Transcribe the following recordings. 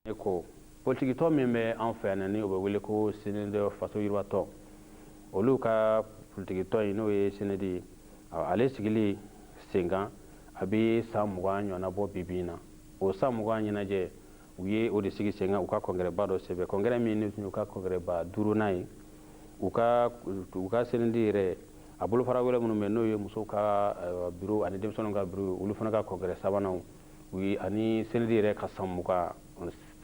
Ne ko politikitɔn min bɛ an fɛ yan ni o bɛ wele ko CNID, Faso Yiriwatɔn, olu ka politikitɔn in, n'o ye CNID ye, ale sigili sen kan, a bɛ san 20 ɲɔgɔnna bɔ bi bi in na. O san 20 ɲɛnajɛ, u ye o de sigi sen kan u ka kɔnkɛrɛba dɔ senfɛ, kɔnkɛrɛ min ni tun y'u ka kɔnkɛrɛba duurunan ye. U ka CNID yɛrɛ, a bolofara wɛrɛ minnu bɛ, n'o ye musow ka biro ani denmisɛnninw ka biro, olu fana ka kɔnkɛrɛ sabananw u ye, ani CNID yɛrɛ ka san 20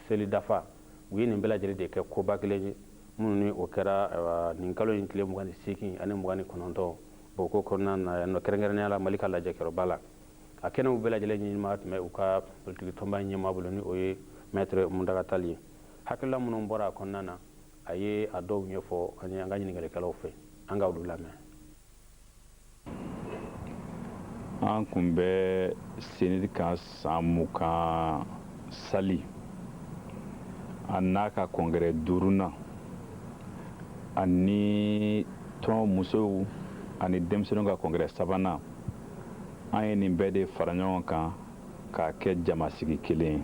seli dafa, u ye nin bɛɛ lajɛlen de kɛ koba kelen ye minnu ni o kɛra nin kalo in tile 28 ani 29 Bamakɔ kɔnɔna na yan nɔ, kɛrɛnkɛrɛnnenya la Mali ka lajɛkɛyɔrɔba la. A kɛnɛw bɛɛ lajɛlen ɲɛmaa tun bɛ u ka politiki tɔnba ɲɛmaa bolo, ni o ye Maître Mountaga Tall ye. Hakilila minnu bɔra a kɔnɔna na, a ye a dɔw ɲɛfɔ an ye an ka ɲininkalikɛlaw fɛ. An ka olu lamɛn. An kun bɛ CNID ka san 20 sali a n'a ka kɔnkɛrɛ duurunan ani tɔn musow ani denmisɛnninw ka kɔnkɛrɛ sabanan. An ye nin bɛɛ de fara ɲɔgɔn kan k'a kɛ jamasigi kelen ye.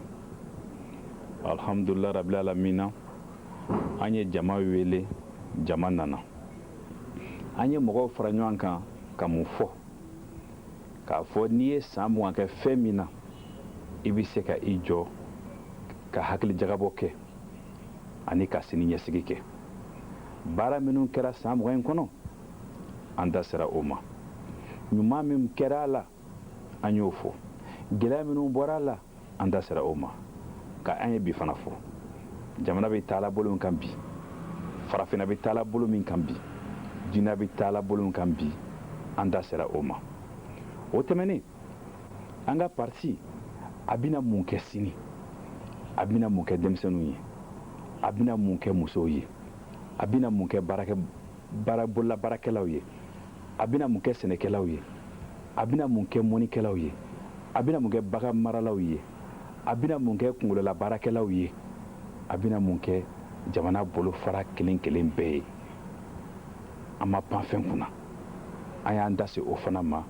Alhamdulillah rabbil alamina, an ye jama wele, jama nana. An ye mɔgɔw fara ɲɔgɔn kan ka mun fɔ? K'a fɔ n'i ye san 20 kɛ fɛn min na, i bɛ se ka i jɔ ka hakili jagabɔ kɛ ani ka sini ɲɛsigi kɛ. Baara minnu kɛra san 20 in kɔnɔ, an da sera o ma. Ɲuman min kɛra a la, an y'o fɔ. Gɛlɛya minnu bɔra a la, an da sera o ma. Ka an ye bi fana fɔ, jamana bɛ taala bolo min kan bi, farafinna bɛ taala bolo min kan bi, diinɛ bɛ taala bolo min kan bi, an da sera o ma. O tɛmɛnen, an ka parti a bɛna mun kɛ sini? A bɛna mun kɛ denmisɛnninw ye? A bɛna mun kɛ musow ye? A bɛna mun kɛ baarakɛ baara bolola baarakɛlaw ye? A bɛna mun kɛ sɛnɛkɛlaw ye? A bɛna mun kɛ mɔnikɛlaw ye? A bɛna mun kɛ bagan maralaw ye? A bɛna mun kɛ kungolola baarakɛlaw ye? A bɛna mun kɛ jamana bolofara kelen kelen bɛɛ ye? An ma pan fɛn kunna, an y'an da se o fana ma,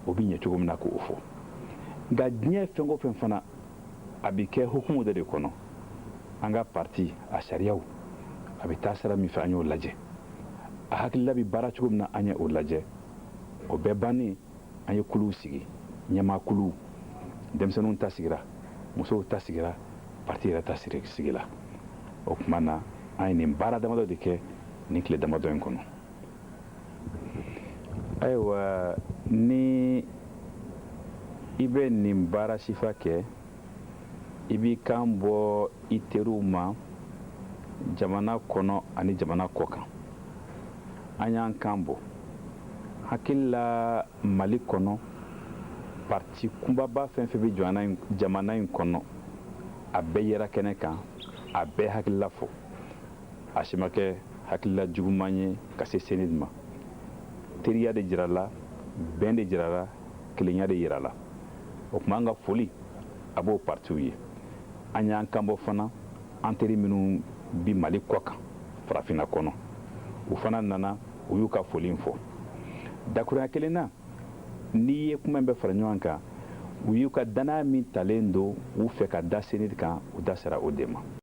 o bɛ ɲɛ cogo min na k'o fɔ. Nka diɲɛ fɛn o fɛn fana, a bɛ kɛ hukumu dɔ de kɔnɔ. An ka parti a sariyaw, a bɛ taa sira min fɛ, an y'o lajɛ. A hakilila bɛ baara cogo min na, an ye o lajɛ. O bɛɛ bannen, an ye kuluw sigi, ɲɛmaa kuluw. Denmisɛnninw ta sigira, musow ta sigira, parti yɛrɛ ta sigila. O tuma na, an ye nin baara damadɔ de kɛ nin tile damadɔ in kɔnɔ. Ayiwa, ni i bɛ nin baara sifa kɛ, i b'i kan bɔ i teriw ma jamana kɔnɔ ani jamana kɔ kan. An y'an kan bɔ hakili la Mali kɔnɔ, parti kunbaba fɛn fɛn bɛ jamana in kɔnɔ, a bɛɛ yera kɛnɛ kan, a bɛɛ hakilila fɔ. A si ma kɛ hakilila juguman ye ka se CNID ma. Teriya de jirala, bɛn de jirala, kelenya de yirala. O tuma, an ka foli a b'o partiw ye. An y'an kanbɔ fana an teri minnu bi Mali kɔ kan, farafinna kɔnɔ, u fana nana, u y'u ka foli fɔ dakurunya kelen na. N'i ye kuma in bɛɛ fara ɲɔgɔn kan, u y'u ka danaya min talen don u fɛ ka da CNID kan, u da sera o de ma.